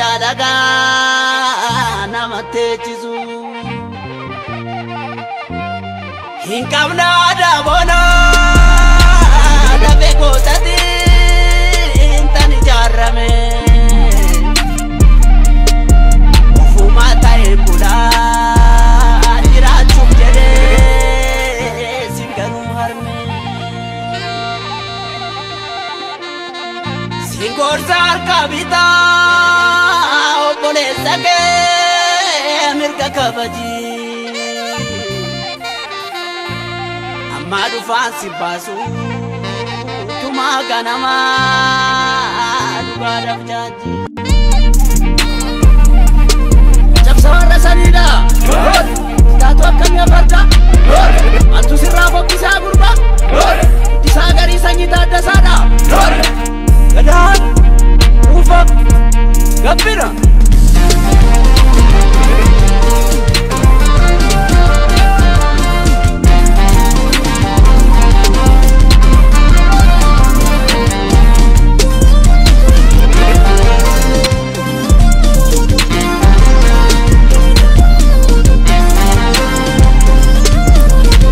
Biyya dhagaa nama teechisu. Hin qabna aadaa boonaa lafee gootatiin tan ijaarame. Ofuma ta'ee bulaa jiraachuuf jedhee sin garuu harme. Singorsa harka bitaa obboleessa kee mirga kabaji. Amma dhufaan si baasu tumaa ganamaa dhugaadhaaf jaaji. Cabsa warra saniidha. Taatu akkamii afarda? Maaltu sirraa fokkisaa gurba? Guddisaa garii sanyii taaddasaadha. Gadaan dhuufa gabbina.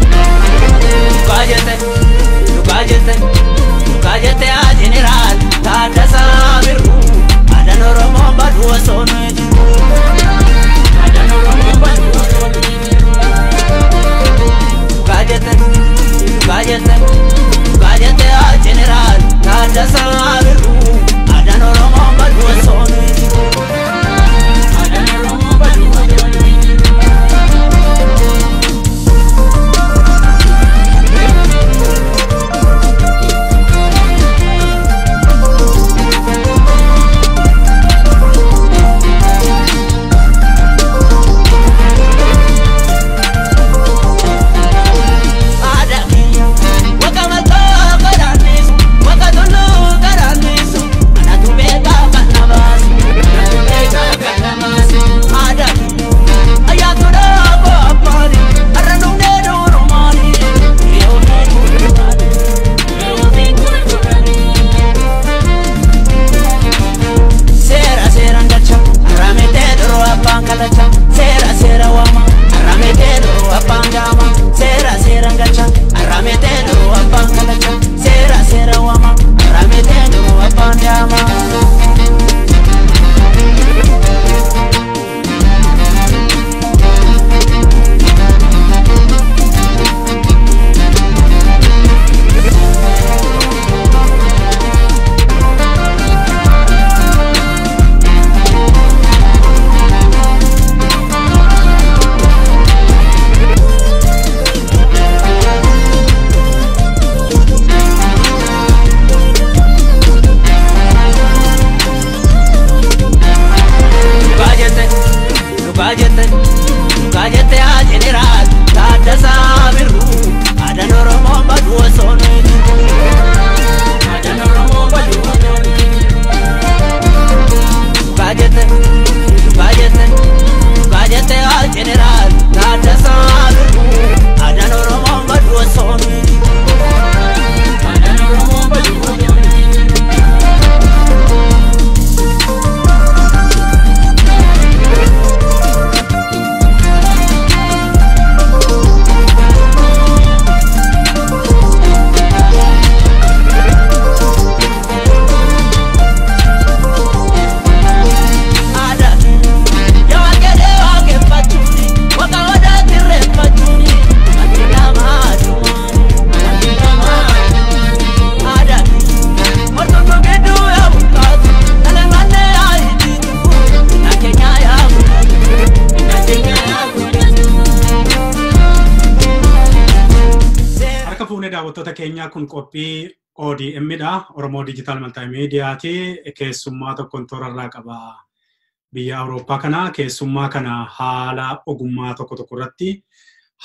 Dhugaa jette, dhugaa jette, dhugaa jette haa jeneraal Taaddasaa Birruu. Aadaan Oromoo baduu osoo nuyi jiru. Aadaan Oromoo baduu osoo nuyi jiru. Dhugaa jette, dhugaa jette, dhugaa jette haa jeneraal Taaddasaa Birruu. Aadaan Oromoo baduu osoo nuyi jiru. Aadaan Oromoo baduu osoo nuyi jiru. Aadaa kiyya waqa malkaa kadhannisu waqa tulluu kadhannisu anatu beekaa kan na baasu anatu beekaa kan na baasu. Aadaa kiyya ayyaatu dhaaboo abbaani har'a dhumnee durumaani yoo gurgurani yoo gurgurani. Seera seeraan galcha arrametee duruu abbaan kallacha seera seera waama arrametee duruu abbaan gaama seera seeraan galcha arrametee duruu abbaan kallacha seera seera waama arrametee duruu abbaan gaama. Dhugaa jette, dhugaa jette, dhugaa jette haa jeneraal Taaddasaa Birruu. Aadaan Oromoo baduu osoo nuyi jiru. Aadaan Oromoo baduu osoo nuyi jiru. Dhugaa jette, dhugaa jette, dhugaa jette haa jeneraal Taaddasaa Birruu. Aadaan Oromoo baduu osoo nuyi jiru. Aadaan Oromoo baduu osoo nuyi jiru. Aadaa yaa waaqeedhee waaqeffachuuni waqa odaatti irreeffachuuni wanti namaa adumaani wanti namaa adumaani. Aadaa mortuun gidduu yaa buqqaatu dhalangannee yaa ijjiitu na keenya yaa guddatu na keenya yaa guddatu. Harka fuunee daawwattoota keenyaa, kun qophii ODM dha. Oromoo Digital Multimeediyaati. Keessummaa tokkoon toorarraa qaba. Biyya Awurooppaa kana keessummaa kana haala ogummaa tokko tokko irratti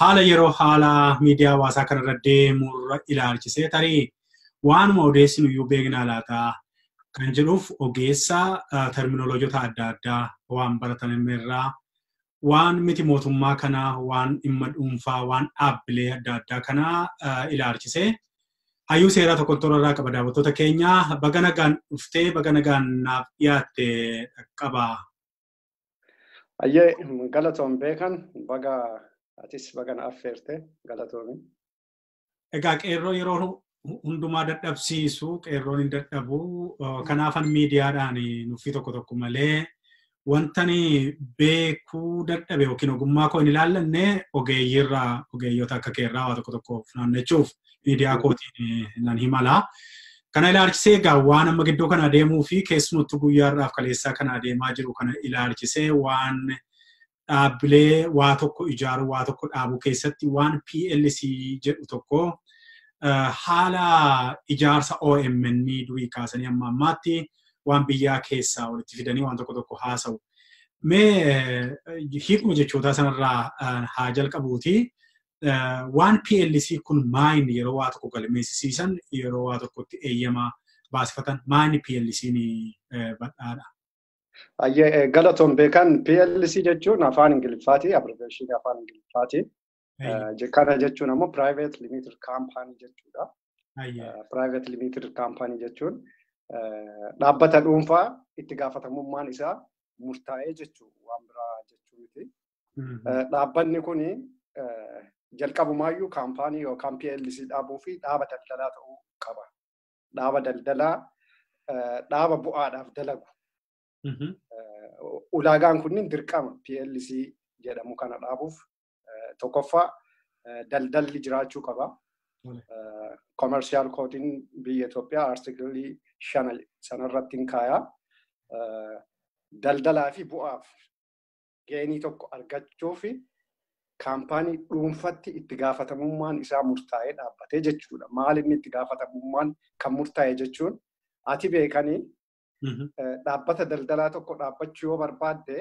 haala yeroo haala miidiyaa hawaasaa kanarra deemurra ilaalchisee tarii waanuma odeessinu iyyuu beeknaa laata kan jedhuuf ogeessa terminoloojota adda addaa waan baratan irraa waan miti mootummaa kana waan dhimma dhuunfaa waan dhaabbilee adda addaa kana ilaalchisee Hayyuu seeraa tokko toorarraa qaba daawwattoota keenya. Baga nagaan dhuftee baga nagaan naaf dhiyaatte Dhaqqabaa. Ayyee galatoon beekan baga atis baga na affeerte galatoomi. Egaa qeerroo yeroo hundumaa dadhabsiisu qeerroon hin dadhabu. Kanaafan miidiyaadhaan nuffii tokko tokko malee wantani beekuu dadhabe yookiin ogummaa koo hin ilaallanne ogeeyyiirraa ogeeyyota akka keerraa waa tokko tokko funaannachuuf miidiyaa kootiin nan himala. Kana ilaalchisee egaa waan amma gidduu kana adeemuu fi keessumattuu guyyaarraaf kaleessaa kana adeemaa jiru kana ilaalchisee waan dhaabbilee waa tokko ijaaruu waa tokko dhaabuu keessatti waan PLC jedhu tokko haala ijaarsa OMN durii kaasanii amma ammaatti waan biyyaa keessaa walitti fidanii waan tokko tokko haasa'u. Mee hiikuma jechootaa sanarraa haa jalqabuuti. Waan PLC kun maayini yeroo waa tokko galmeessisiisan yeroo waa tokkotti eeyyama baasifatan maayini PLC'n badhaadha? Ayyee galatoon beekan PLC jechuun afaan Ingiliffaati, abbreviation afaan Ingiliffaati. Kana jechuun ammoo private limited company jechuudha. Private limited company jechuun dhaabbata dhuunfaa itti gaafatamummaan isaa murtaa'ee jechuu waan biraa jechuu miti. Dhaabbanni kuni jalqabumaayyuu kaampaanii yookaan PLC dhaabuu fi dhaaba daldalaa ta'uu qaba. Dhaaba daldalaa dhaaba bu'aadhaaf dalagu. Ulaagaan kunniin dirqama PLC jedhamu kana dhaabuuf tokkoffaa daldalli jiraachuu qaba. Commercial Code biyya Itoophiyaa article 5 sanarratti hin kaayaa. Daldalaa fi bu'aaf geenii tokko argachuu fi kaampaanii dhuunfatti itti gaafatamummaan isaa murtaa'ee dhaabbatee jechuudha. Maal inni itti gaafatamummaan kan murtaa'e jechuun ati beekanii dhaabbata daldalaa tokko dhaabbachuu yoo barbaadde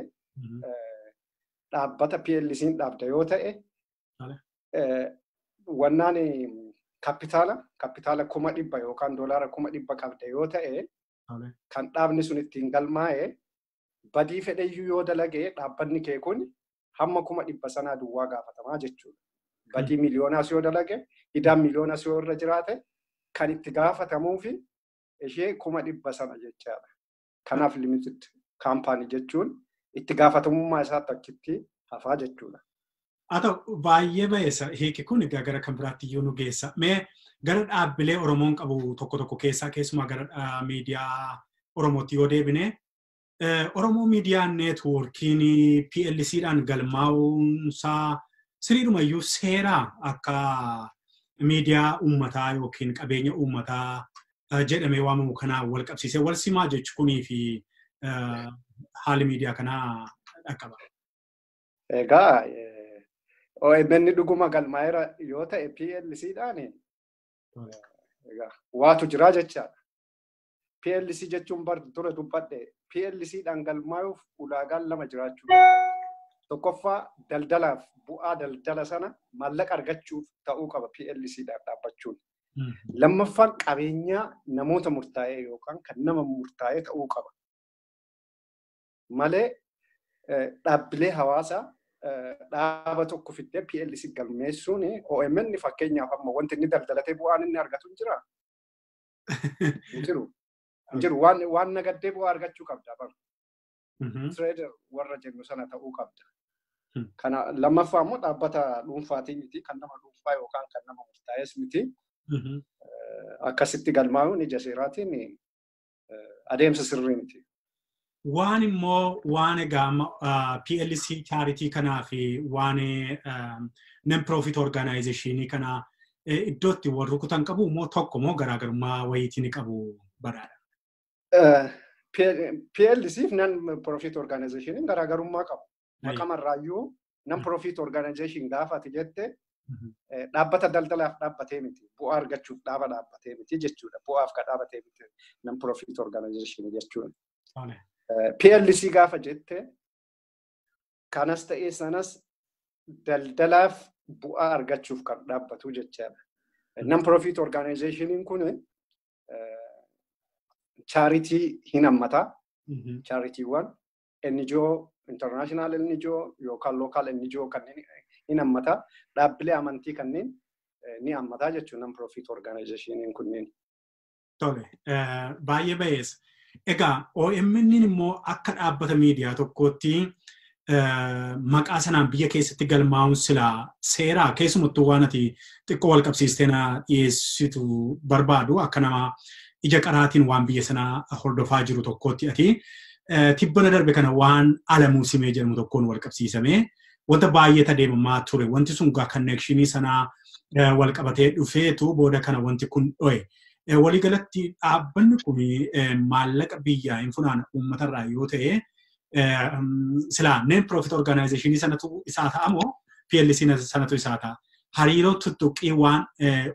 dhaabbata PLC'n dhaabda yoo ta'e wannaan kapitaala 100,000 yookaan doolaara 100,000 qabda yoo ta'e kan dhaabni sun ittiin galmaa'e badii fedheyyuu yoo dalagee dhaabbanni kee kun hamma 100,000 sanaa duwwaa gaafatamaa jechuudha. Badii miliyoonaas yoo dalage, idaan miliyoonaas yoo irra jiraate kan itti gaafatamuu fi ishee 100,000 sana jechaadha. Kanaaf limited company jechuun itti gaafatamummaa isaatti achitti hafaa jechuudha. Haa ta'u baay'ee bayeessa hiiki kun egaa gara kan biraatti iyyuu nu geessa. Mee gara dhaabbilee Oromoon qabu tokko tokko keessaa keessumaa gara miidiyaa Oromootti yoo deebine Oromoo Miidiyaa Neetwoorkiin PLCdhaan galmaa'uunsaa siriidhumayyuu seeraa akka miidiyaa uummataa yookiin qabeenya uummataa jedhamee waamamu kanaa wal qabsiisee wal simaa jechu kunii fi haalli miidiyaa kanaa dhaqqaba. Egaa OMN dhuguma galmaa'eera yoo ta'e PLCdhaan egaa waatu jiraa jechaadha. PLC jechuun bar dura dubbadhe PLCdhaan galmaa'uuf ulaagaan lama jiraachuu. Tokkoffaa daldalaaf bu'aa daldala sana maallaqa argachuuf ta'uu qaba PLCdhaan dhaabbachuun. Lammaffaan qabeenyaa namoota murtaa'ee yookaan kan nama murtaa'ee ta'uu qaba. Malee dhaabbilee hawaasaa dhaaba tokko fiddee PLC galmeessuun OMN fakkeenyaaf amma wanti inni daldalatee bu'aan inni argatu hin jiraa? Hin jiru. Hin jiru. Waan nagaddee bu'aa argachuu qabda bara. Trader warra jennu sana ta'uu qabda. Kana lammaffaa immoo dhaabbata dhuunfaatii miti kan nama dhuunfaa yookaan kan nama murtaa'es miti. Akkasitti galmaa'uun ija seeraatiin adeemsa sirrii miti. Waan immoo waan egaa PLC charity kanaa fi waan non-profit organization kana iddootti wal rukutan qabu immoo tokko immoo garaagarummaa wayiitii ni qabu badhaadha. PLC fi non-profit organization garaagarummaa qabu. Maqamarraayyuu non-profit organization gaafa ati jette dhaabbata daldalaaf dhaabbatee miti. Bu'aa argachuuf dhaaba dhaabbatee miti jechuudha. Bu'aaf kan dhaabbatee miti non-profit organization jechuudha. PLC gaafa jette kanas ta'ee sanas daldalaaf bu'aa argachuuf kan dhaabbatu jechaadha. Non-profit organizationiin kun charity hin hammata. Chaaritiiwwan NGO, international NGO yookaan local NGO kanneen hin hammata. Dhaabbilee amantii kanneen ni hammataa jechuun non-profit organizationiin kunneen. Tole, baay'ee bayeessa. Egaa OMN immoo akka dhaabbata miidiyaa tokkootti maqaa sanaan biyya keessatti galmaa'uun silaa seeraa keessumattuu waan ati xiqqoo wal qabsiistee na dhiyeessitu barbaadu akka nama ija qaraatiin waan biyya sanaa hordofaa jiru tokkootti ati tibbana darbe kana waan Alamuu Simee jedhamu tokkoon wal qabsiisamee wanta baay'ee adeemamaa ture. Wanti sun gaa konnekshinii sanaa wal qabatee dhufeetu booda kana wanti kun dho'e. Waliigalatti dhaabbanni kun maallaqa biyyaa hin funaana uummatarraa yoo ta'e silaa non profit organizationii sanatu isaa ta'a moo PLC sanatu isaa ta'a. Hariiroo tuttuqqii waan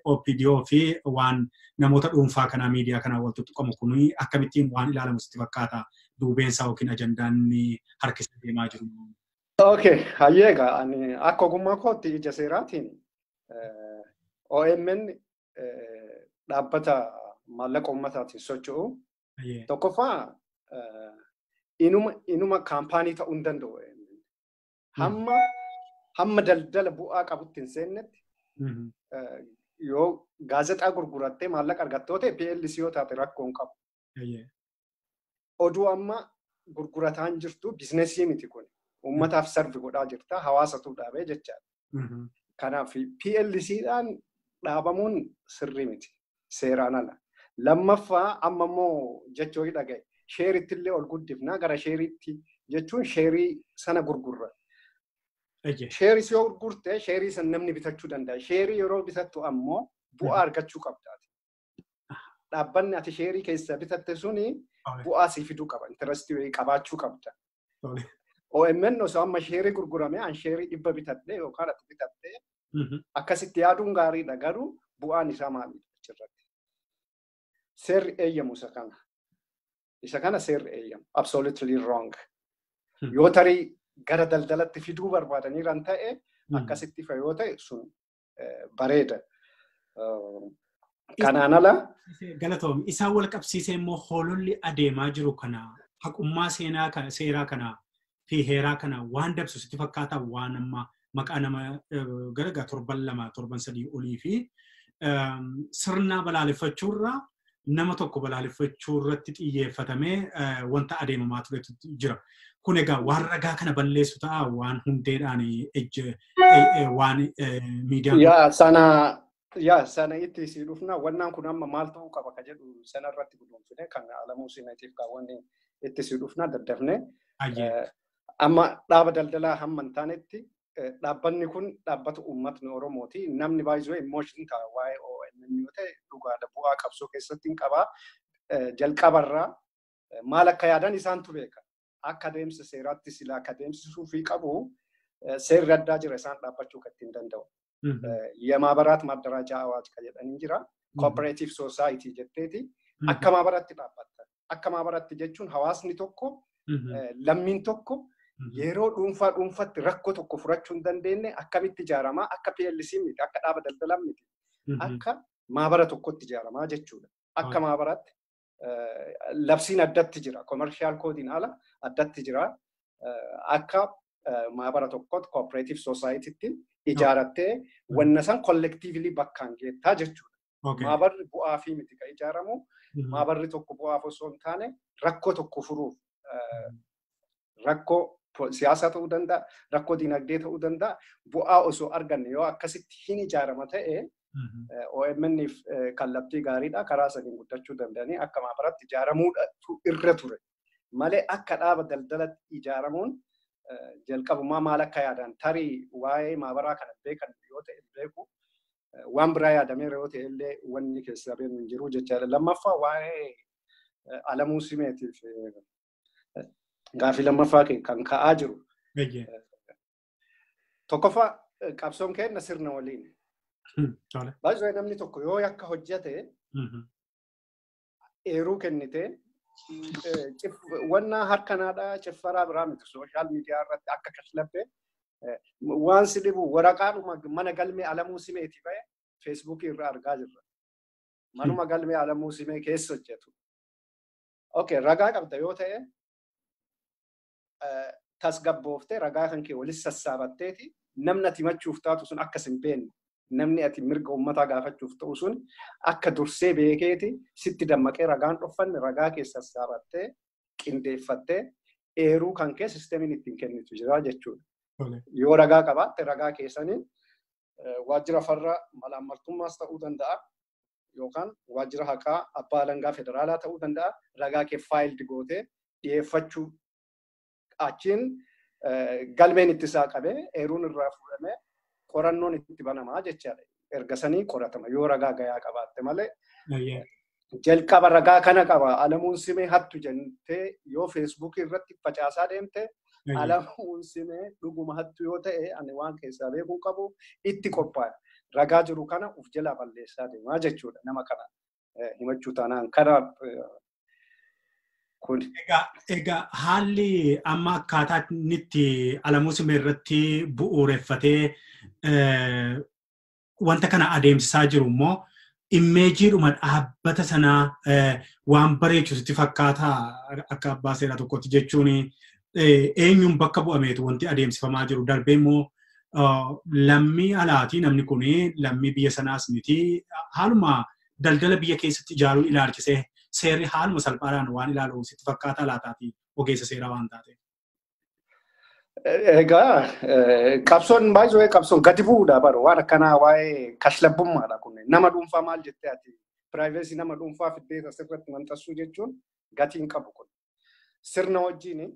OPDO fi waan namoota dhuunfaa kanaa miidiyaa kanaa wal tuttuqamu kun akkamittiin waan ilaalamu sitti fakkaata duubeensaa yookiin ajandaan harkisa deemaa jiru. Okay, hayyee egaa ani akka ogummaa kootti ija seeraatiin OMN dhaabbata maallaqa uummataatiin socho'u. Tokkoffaa inuma kaampaanii ta'uu hin danda'u. Hamma daldala bu'aa qabutti hin seennetti yoo gaazexaa gurgurattee maallaqa argattoo ta'e PLC yoo taate rakkoo hin qabu. Oduu amma gurgurataan jirtu bizinesii miti kun. Uummataaf sarvi godhaa jirta hawaasatu dhaabee jechaadha. Kanaaf PLCdhaan dhaabamuun sirrii miti seeraan ala. Lammaffaa amma immoo jechoo dhagaye sheeritti illee ol guddifnaa gara sheeritti jechuun sheerii sana gurgurra. Sheerii yoo gurgurte sheerii sana namni bitachuu danda'a. Sheerii yeroo bitattu ammoo bu'aa argachuu qabda. Dhaabbanni ati sheerii keessa bitatte suni bu'aa sii fiduu qaba. Intarestii qabaachuu qabda. OMN osoo amma sheerii gurgurame an sheerii 100 bitadhe yookaan ati bitatte akkasitti yaaduun gaariidha garuu bu'aan isaa maalidha achirratti. Seerri eeyyamu isa kana. Isa kana seerri eeyyamu. Absolutely wrong. Yoo tarii gara daldalatti fiduu barbaadaniiran ta'e akkasitti ifa yoo ta'e sun bareeda. Kanaan ala. Galatoom isaan wal qabsiisee immoo hoololli adeemaa jiru kana haqummaa seenaa kana seeraa kana fi heeraa kana waan dabsu sitti fakkaata waan amma maqaa nama garagaa torban 2 torban 3 olii fi sirna balaaleffachuurra nama tokko balaaleffachuurratti xiyyeeffatamee wanta adeemamaa turetu jira. Kun egaa waan ragaa kana balleessu ta'a waan hundeedhaan waan miidiyaan. Yaa sana itti si dhufna wannaan kun amma maal ta'uu qaba ka jedhu sana irratti guduunfine kan Alamuu Simeetiif kaawwanni itti si dhufna daddafne. Amma dhaaba daldalaa hamma hin taanetti dhaabbanni kun dhaabbata uummatni Oromooti. Namni baay'ee emotion ta'a waa'ee OMN yoo ta'e dhugaadha bu'aa qabsoo keessatti hin qabaa. Jalqabarraa maal akka yaadan isaantu beeka. Akka adeemsa seeraatti sila akka adeemsisuu fi qabu seerri addaa jira isaan dhaabbachuu kan ittiin danda'u. የማህበራት ማደራጃ አዋጅ ከጀደን እንጅራ cooperative society jetteeti akka maabaratti dhaabbatta. Akka maabaratti jechuun hawaasni tokko lammiin tokko yeroo dhuunfaa dhuunfatti rakkoo tokko furachuu hin dandeenye akkamitti ijaaramaa akka PLC miti akka dhaaba daldalaa miti akka maabara tokkotti ijaaramaa jechuudha. Akka maabaratti labsiin addatti jira commercial code ala addatti jira akka maabara tokkotti cooperative society ijaarattee wanna san collectively bakkaan geettaa jechuudha. Maabarri bu'aa fi miti kan ijaaramu maabarri tokko bu'aaf osoo hin taane rakkoo tokko furuuf rakkoo siyaasaa ta'uu danda'a, rakkoo dinagdee ta'uu danda'a, bu'aa osoo arganne yoo akkasitti hin ijaarama ta'e OMN'if kallattii gaariidha karaa saniin guddachuu danda'anii akka maabaratti ijaaramuudhatu irra ture. Malee akka dhaaba daldalatti ijaaramuun jalqabumaa maal akka yaadan tarii waa'ee maabaraa kana beekan yoo ta'e beeku waan biraa yaadameera yoo ta'e illee wanni keessaa beeknu hin jiru jechaadha. Lammaffaa waa'ee Alamuu Simeetiif gaafii lammaffaa kan ka'aa jiru. Tokkoffaa qabsoon keenya sirna waliin. Baay'ee namni tokko yoo yakka hojjete eeruu kennite wanna harkanaadhaa ciffaraa biraa miti sooshaal miidiyaa irratti akka kashlabbee waan si dhibu waraqaadhuma mana galmee Alamuu Simeeti ba'e feesbuukii irra argaa jirra. Manuma galmee Alamuu Simee keessa hojjetu. Okay, ragaa qabda yoo ta'e tasgabbooftee ragaa kan kee walis sassaabatteeti namni ati himachuuf taatu sun akkas hin beekne Namni ati mirga uummataa gaafachuuf ta'u sun akka dursee beekeeti sitti dammaqee ragaan dhoffanne ragaa keessa sassaabattee qindeeffattee eeruu kan kee sisteemiin ittiin kennitu jira jechuudha. Yoo ragaa qabaatte ragaa keessaniin waajjira farra malaammaltummaas ta'uu danda'a yookaan waajjira haqaa abbaa alangaa federaalaa ta'uu danda'a ragaa kee faayildi gootee dhiyeeffachuu achiin galmeen ittisaa qabee eeruun irraa fuudhamee qorannoon itti banamaa jechaadha. Erga sanii qoratama yoo ragaa gayaa qabaatte malee jalqaba ragaa kana qaba Alamuun Simee hattu jettee yoo feesbuukii irratti facaasaa deemte Alamuun Simee dhuguma hattu yoo ta'e ani waan keessaa beekuu qabu itti qophaa'a. Ragaa jiru kana uf jalaa balleessaa deemaa jechuudha nama kana himachuu taanaan kana kun. Egaa haalli amma akkaataa inni itti Alamuu Simee irratti bu'uureffatee wanta kana adeemsisaa jiru immoo immeejiidhuma dhaabbata sanaa waan bareechuutti fakkaata akka abbaa seeraa tokkotti jechuun eenyuun bakka bu'ameetu wanti adeemsifamaa jiru darbee immoo lammii alaatii namni kun lammii biyya sanaas miti haaluma daldala biyya keessatti ijaaruu ilaalchisee seerri haaluma salphaadhaan waan ilaalu sitti fakkaata laataati ogeessa seeraa waan taate. Egaa qabsoon baay'ee qabsoon gadi bu'uudha bara waan akkanaa waa'ee kashlabbummaadha kun nama dhuunfaa maal jettee ati piraayiveesii nama dhuunfaa fiddee asirratti maxxansuu jechuun gatii hin qabu kun. Sirna wajjin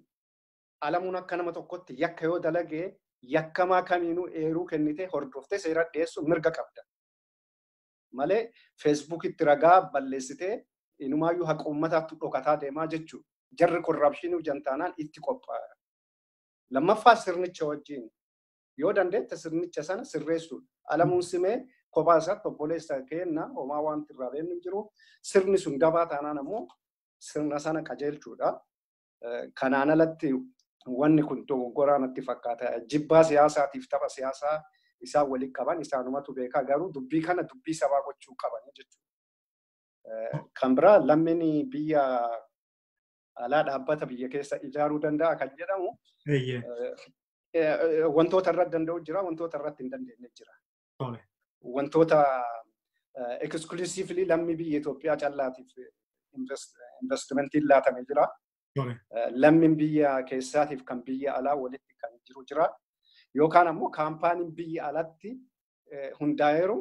Alamuun akka nama tokkotti yakka yoo dalagee yakkamaa kamiinuu eeruu kennitee hordoftee seera dhiyeessu mirga qabda. Malee feesbuukitti ragaa balleessitee inumaayyuu haqa uummataatti dhokataa deemaa jechuudha. Jarri korraapshinii jantaanaan itti qophaa'a. Lammaffaa sirnicha wajjin yoo dandeette sirnicha sana sirreessuudha. Alamuun Simee kophaa isaatti obboleessa kenna homaa wanti irraa beeknu jiru. Sirni sun dabaa taanaan ammoo sirna sana qajeelchuudha. Kanaan alatti wanni kun dogoggoraa natti fakkaata. Jibbaa siyaasaatiif tapha siyaasaa isaan waliin qaban isaanumatu beekaa garuu dubbii kana dubbii sabaa gochuu qaban jechuudha. Kan biraa lammiin biyya alaa dhaabbata biyya keessa ijaaruu danda'a kan jedhamu wantoota irratti danda'u jira wantoota irratti hin dandeenye jira. Wantoota exclusively lammii biyya Itoophiyaa callaatiif investimentiin laatame jira. Lammiin biyya keessaatiif kan biyya alaa walitti kan jiru jira. Yookaan ammoo kaampaaniin biyya alatti hundaa'eeru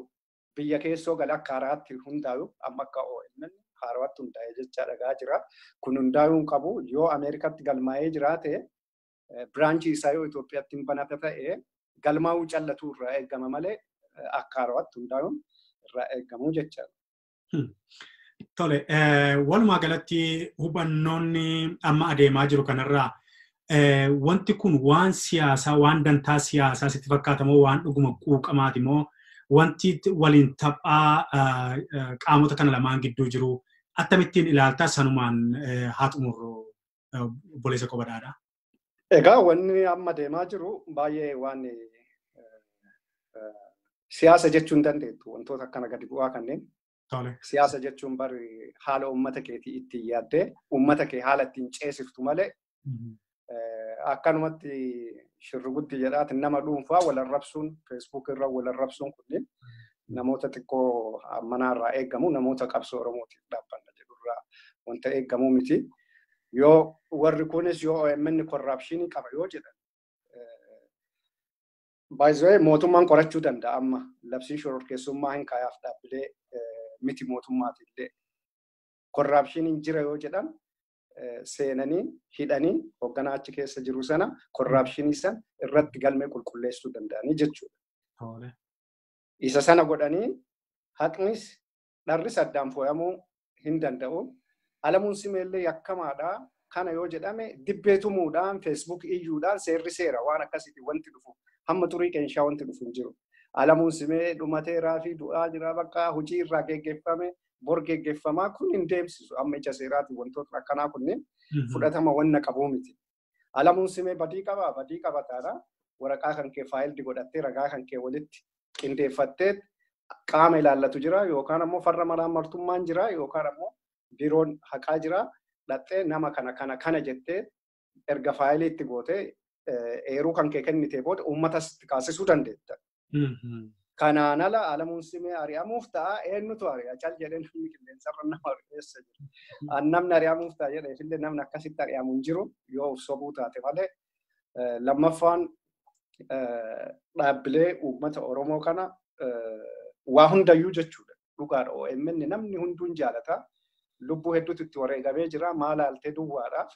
biyya keessoo gala akka haaraatti hundaa'u amma akka OMN haaraatti hundaa'ee jecha dhagaa jira. Kun hundaa'uu hin qabu yoo Ameerikaatti galmaa'ee jiraate biraanchii isaa yoo Itoophiyaatti hin banata ta'e galmaa'uu callatu irraa eegama malee akka haaraatti hundaa'uun irraa eegamuu jechaadha. Tole, walumaa galatti hubannoonni amma adeemaa jiru kanarraa wanti kun waan siyaasaa, waan dantaa siyaasaa sitti fakkaata moo waan dhuguma quuqamaati moo wanti waliin taphaa qaamota kana lamaan gidduu jiru akkamittiin ilaaltaa sanumaan haa xumurru obboleessa Qobadaadha. Egaa wanni amma deemaa jiru baay'ee waan siyaasa jechuu hin dandeettu wantoota akkana gadi bu'aa kanneen. Siyaasa jechuun bari haala uummata keetii ittiin yaaddee uummata kee haala ittiin ceesiftu malee akkanumatti shirruguddi jedhaati nama dhuunfaa wal arrabsuun feesbuuk irra wal arrabsuun kunniin namoota xiqqoo manaarraa eegamu namoota qabsoo Oromootiif dhaabbanna jedhurraa wanta eegamuu miti. Yoo warri kunis yoo OMN korraapshinii qaba yoo jedhan baay'ee mootummaan qorachuu danda'a amma labsiin shororkeessummaa hin kaayaaf dhaabbilee miti mootummaatillee korraapshiniin jira yoo jedhan seenanii hidhanii hoogganaa achi keessa jiru sana korraapshinii sana irratti galmee qulqulleessuu danda'anii jechuudha. Isa sana godhanii haqnis dharris addaan fooyamuu hin danda'u. Alamuun Simeellee yakkamaadha. Kana yoo jedhame dibbee tumuudhaan feesbuuk iyyuudhaan seerri seera waan akkasiitiin wanti dhufu hamma xurii qeenshaa wanti dhufu hin jiru. Alamuun Simee dhumateeraa fi du'aa jira bakka hojii irraa geggeeffame bor geggeeffamaa kun hin deemsisu amma ija seeraatiin wantoota akkanaa kunneen fudhatama wanna qabuu miti. Alamuun Simee badii qabaa badii qabataadha. Waraqaa kan kee faayildi godhattee ragaa kan kee walitti qindeeffattee qaama ilaallatu jira yookaan ammoo farra malaammaltummaan jira yookaan ammoo biiroon haqaa jira. Dhattee nama kana kana kana jettee erga faayilii itti gootee eeruu kan kee kennitee booda uummatas kaasisuu dandeetta. Kanaan ala Alamuun Simee ari'amuuf ta'a, eenyutu ari'a cal jedhee namni qilleensarra nama ari'eessa jira. Namni ari'amuuf ta'a jedheefillee namni akkasitti ari'amu hin jiru yoo of sobuu taate malee. Lammaffaan dhaabbilee uummata Oromoo kana waa hundayyuu jechuudha. Dhugaadha, OMN namni hunduun jaalata. Lubbuu hedduutu itti wareegamee jira, maal haaltee duwwaadhaaf.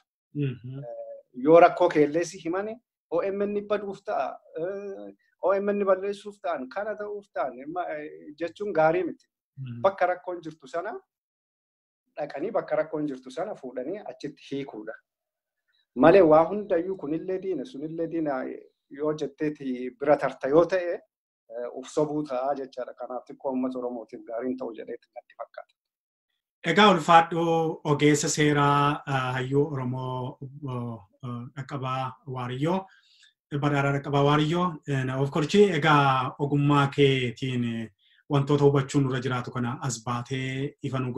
Yoo rakkoo keelleessi himani OMN baduuf ta'a, OMN balleessuuf ta'an, kana ta'uuf ta'an jechuun gaarii miti. Bakka rakkoon jirtu sana dhaqanii, bakka rakkoon jirtu sana fuudhanii achitti hiikuudha. Malee waa hundayyuu kunillee diina sunillee diina yoo jetteeti bira tarta yoo ta'e uf sobuu ta'a jechaadha. Kanaaf xiqqoo uummata Oromootiif gaariin ta'u jedheetti natti fakkaata. Egaa ulfaadhoo, ogeessa seeraa hayyuu Oromoo Dhaqqabaa Waariyyoo, Badhaadhaa Dhaqqabaa Waariyyoo, na of korchi. Egaa ogummaa keetiin wantoota hubachuun nurra jiraatu kana as baatee ifa nu